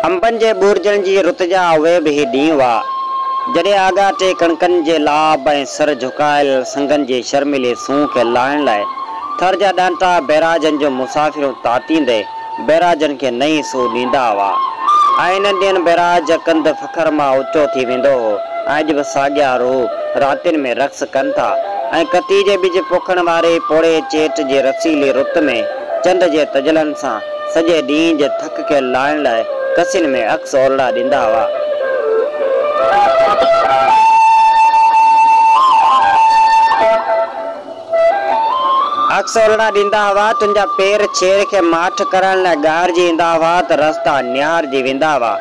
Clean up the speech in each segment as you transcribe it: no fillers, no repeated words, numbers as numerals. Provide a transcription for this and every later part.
انبن جي ٻورجڻ جي رت جا اهي به هي ڏينهن هئا، جڏهن آڳاٽي ڪڻڪن جي لاڀ ۽ سر جهڪايل سنگن جي شرميلي سونهن کي لاهڻ لاء ٿر جا ڏانٽا بئراجن جون مسافريون تاتيندي بئراجن کي نئين سوء ڏيندا هئا ۽ انهن ڏينهن بئراج ڪنڌ فخر مان اوچو ٿي ويندو هو ۽ اڄ به ساڳيا روح راتين ۾ رقص ڪن ٿا ۽ ڪتي جي ٻج پوکڻ واري پوڙهي چيٽ جي رسيلي رت ۾ چنڊ جي تجلن سان سڄي ڏينهن جي ٿڪ کي لاهڻ لاء ڪسين ۾ عڪس اولڙا ڏيندا هئا. عڪس اولڙا ڏيندا هئا، تنهنجا پير ڇير کي ماٺ ڪرائڻ لاء ڳاهرجي ايندا هئا ته رستا نهارجي ويندا هئا.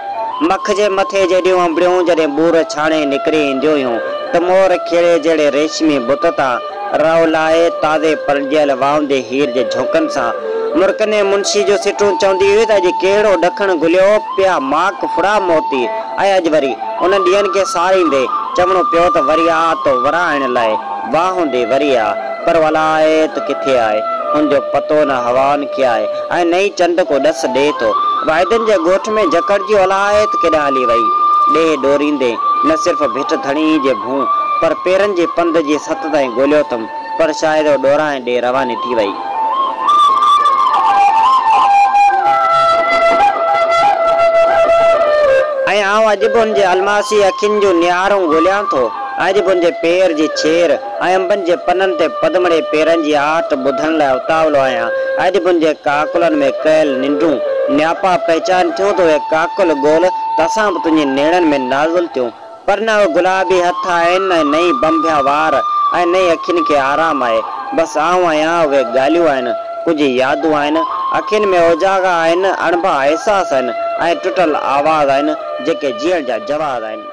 مک جي مٿي جيڏيون انبڙيون جڏهن ٻور ڇاڻي نڪري اينديون هيون ته مور کيڙي جهڙي ريشمي بت تان رئو لاهي تازي پرڻجيل واهوندي هير جي جهونڪن سان مرڪندي منشي جون سٽون چوندي هئي ته اڄ ڪهڙو ڏکڻ گهليو پيا ماڪ ڦڙا موتي ۽ اڄ وري انهن ڏينهن کي ساريندي چوڻو پيو ته وري آ تو ورائڻ لاء واهوندي وري آ پر الائي ته ڪٿي آهي ان جو پتو نه هوائن کي آهي ۽ نه ئي چنڊ ڪو ڏس ڏئي ٿو. واحدن جي ڳوٺ ۾ جڪڙجي الائي ته ڪيڏانهن هلي وئي. ڏيهه ڏوريندي نه صرف ڀٽ ڌڻي جي ڀونء پر پيرن جي پنڌ جي ست تائين ڳوليو اٿم پر شايد هوء ڏورانهين ڏي رواني ٿي وئي. ۽ آئون اڄ به هن جي الماسي اکين جون نهارون ڳوليان ٿو ۽ اڄ به هن جي پير جي ڇير ۽ انبن جي پنن تي پدمڙي پيرن جي آهٽ ٻڌڻ لاء اتاولو آهيان. اڄ به هن جي ڪاڪلن ۾ ڪيل ننڊون نياپا پهچائن ٿيون ته اهي ڪاڪل ڳول ته اسان به تنهنجي نيڻن ۾ نازل ٿيون. پر نه اهي گلابي هٿ آهن ۽ نه ئي ڀنڀيا وار ۽ نه ئي اکين کي آرام آهي. بس آئون آهيان، اهي ڳالهيون آهن، ڪجهه يادون آهن، اکين ۾ اوجاڳا آهن، اڻڀا احساس آهن ۽ ٽٽل آواز آهن، جيڪي جيئڻ جا جواز آهن.